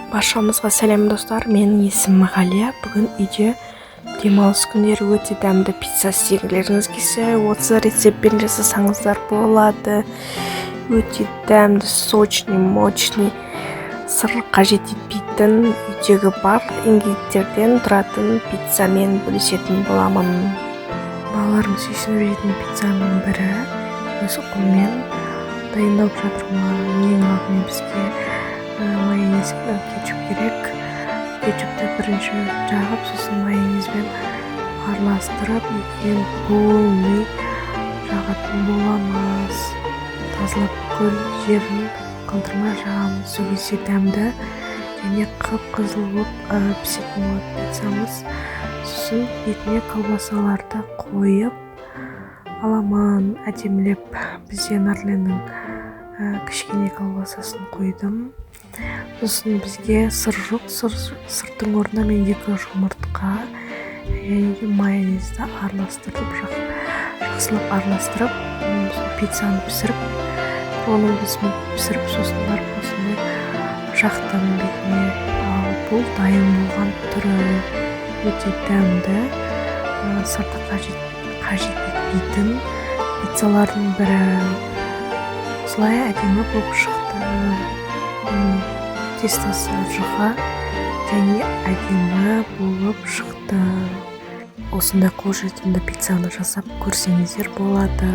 Баршамызға сәлем, достар! Менің есімім Ғалия. Бүгін үйде демалыс күндері өте дәмді пицца істегілеріңіз келсе, осы рецептпен жасасаңыздар болады. Өте дәмді, сочный, мощный, сыр қажет етпейтін, үйдегі барлық ингредиенттерден тұратын пиццамен бөлісетін боламын. Балаларым сүйсініп жейтін пиццаның бірі, өз қолыммен дайындап жатырмын. Ең алдымен бізге майонез, кетчуп керек. Кетчупті бірінші жағып, сосын майонезбен араластырып, екеуін полный жағатын боламыз. Тазалап, бүкіл жерін қалдырмай жағамыз. Сол кезде дәмді және қып қызыл болып пісетін болады пиццамыз. Сосын бетіне колбасаларды қойып аламын әдемілеп. Бізде Нарленнің кішкене колбасасын қойдым. Сосын бізге сыр жоқ. Сырдың орнына мен екі жұмыртқа және де майонезді араластырып, жақсылап араластырып, сол пиццаны пісіріп, микроволновкасын пісіріп, сосын барып осындай жақтым бетіне. Ал бұл дайын болған түрі өте дәмді, сырды қажет етпейтін пиццалардың бірі. Осылай әдемі болып шықты. Тестосы жұқа және әдемі болып шықты. Осындай қолжетімді пиццаны жасап көрсеңіздер болады.